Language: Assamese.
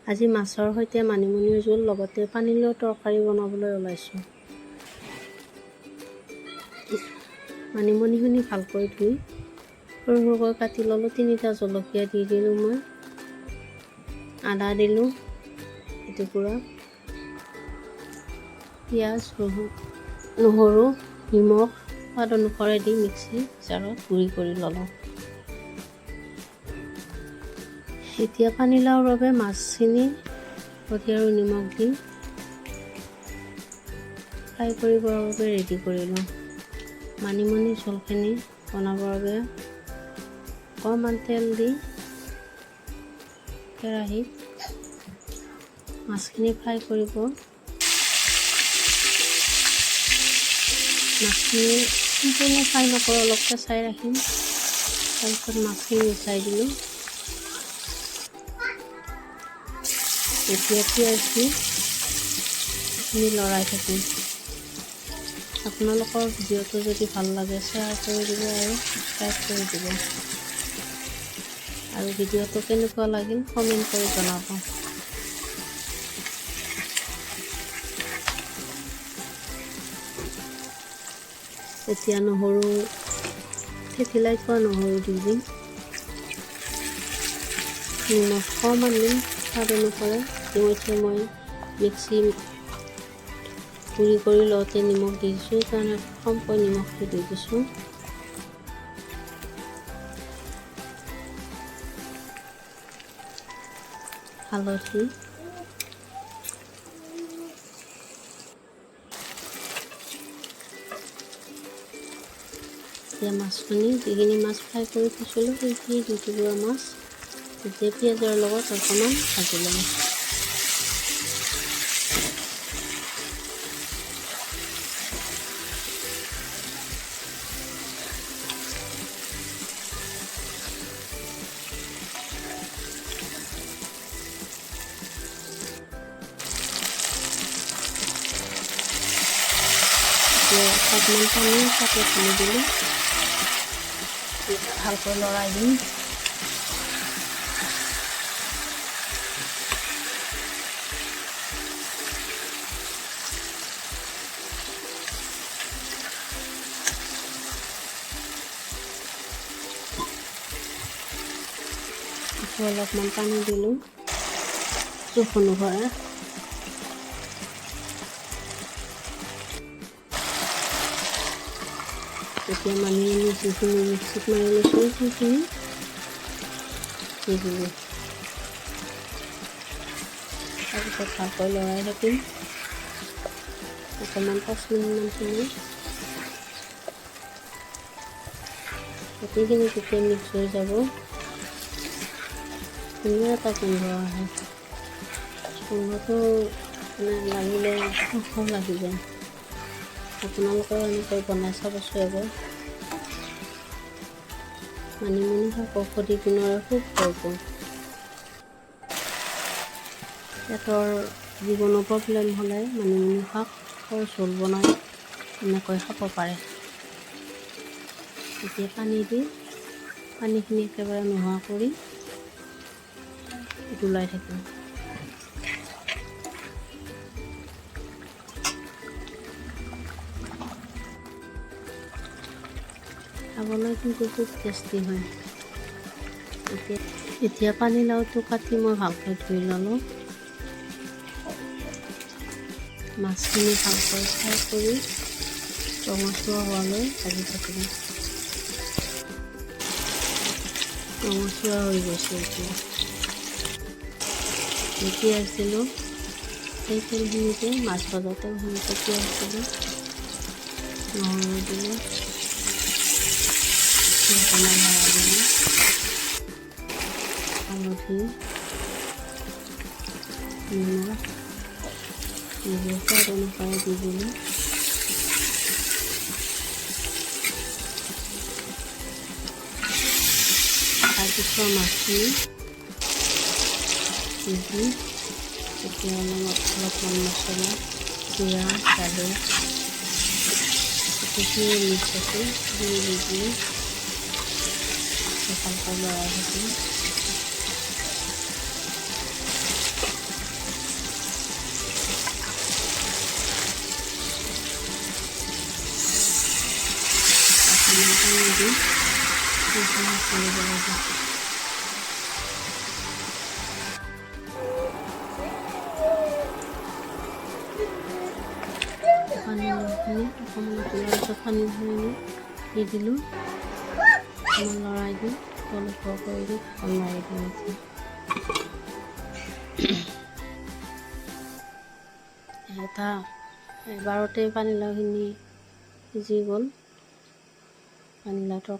আজি মাছৰ সৈতে মানিমুনিৰ জোল লগতে পানীলাও তৰকাৰী বনাবলৈ ওলাইছোঁ। মানিমুনিখিনি ভালকৈ ধুই সৰু সৰুকৈ কাটি ল'লোঁ। 3টা জলকীয়া দি দিলোঁ মই, আদা দিলোঁ এটুকুৰা, পিঁয়াজ, ৰহুন, নহৰু, নিমখ সোৱাদ অনুসৰে দি মিক্সি জাৰত গুড়ি কৰি ল'লোঁ। এতিয়া পানীলাওৰ বাবে মাছখিনি হালধি আৰু নিমখ দি ফ্ৰাই কৰিবৰ বাবে ৰেডি কৰিলোঁ। মানিমুনি জোলখিনি বনাবৰ বাবে অকণমান তেল দি কেৰাহীত মাছখিনি ফ্ৰাই কৰিব। মাছখিনি সম্পূৰ্ণ ফ্ৰাই নকৰোঁ, অলপ কেঁচাই ৰাখিম। তাৰপিছত মাছখিনি উঠাই দিলোঁ। এতিয়া পিঁয়াজ দি এইখিনি লৰাই থাকিম। আপোনালোকৰ ভিডিঅ'টো যদি ভাল লাগে, শ্বেয়াৰ কৰি দিব আৰু ছাবস্ক্ৰাইব কৰি দিব আৰু ভিডিঅ'টো কেনেকুৱা লাগিল কমেণ্ট কৰি জনাব। এতিয়া নহৰু, থেতেলাই থোৱা নহৰু দি দিম। নিমখ অকণমান দিম সোৱাদ অনুসৰে। ইতিমধ্যে মই মিক্সি গুড়ি কৰি লওঁতে নিমখ দি দিছোঁ, সেইকাৰণে কমকৈ নিমখটো দি দিছোঁ। হালধি, এতিয়া মাছখিনি, যিখিনি মাছ ফ্ৰাই কৰি থৈছিলোঁ, সেইখিনি 2 টুকুৰা মাছ এতিয়া পিঁয়াজৰ লগত অকণমান ভাজি ল'ম। এতিয়া অকণমান পানী তাতে ঢালি দিলোঁ, ভালকৈ লৰাই দিম। আকৌ অলপমান পানী দিলোঁ জোখ অনুসৰে। এতিয়া মানিমুনি যিখিনি মিক্সিত মাৰি লৈছোঁ, সেইখিনি দি দিলোঁ। তাৰপিছত ভালকৈ লৰাই থাকিম অকণমান 5 মিনিটমান সময়। গোটেইখিনি যেতিয়া মিক্স হৈ যাব, ধুনীয়া এটা গোন্ধ আহে। গোন্ধটো মানে লাগিলে খাওঁ খাওঁ লাগি যায়। আপোনালোকেও এনেকৈ বনাই চাবচোন এবাৰ। মানিমুনি শাক ঔষধি গুণেৰে খুব ভৰপূৰ। পেটৰ যিকোনো প্ৰব্লেম হ'লে মানিমুনি শাকৰ জোল বনাই এনেকৈ খাব পাৰে। এতিয়া পানী দি পানীখিনি একেবাৰে নোহোৱা কৰি উতলাই থাকিম। খাবলৈ কিন্তু খুব টেষ্টি হয়। এতিয়া এতিয়া পানীলাওটো কাটি মই ভালকৈ ধুই ল'লোঁ। মাছখিনি ভালকৈ ফ্ৰাই কৰি ৰঙচুৱা হোৱালৈ ভাজি থাকিম। ৰঙচুৱা হৈ গৈছে। এতিয়া পিঁয়াজ দিলোঁ। সেই তেলখিনিতে, মাছ ভজা তেলখিনিতে পিঁয়াজ দিলোঁ, নহৰু দিলোঁ, অকণমান লৰাই দিলোঁ, হালধি, নিমখ নিজৰ সোৱাদ অনুসাৰে দি দিলোঁ। তাৰপিছত মাছখিনি দি দি এতিয়া অলপমান মছলা, জিৰা, জালুক গোটেইখিনি মিক্স আছে, সেইখিনি দি দিলোঁ। ভালকৈ লৰাই থাকিম। পানী দি সেইখিনি কৰিব লাগিব। পানীলাওখিনি অকণমান উতলাৰ পিছত পানীখিনি দি দিলোঁ। অকণমান লৰাই দি তল ওপৰ কৰি দি ঢাকন মাৰি দিম এতিয়া। এটা এবাৰতে পানীলাওখিনি সিজি গ'ল। পানীলাও।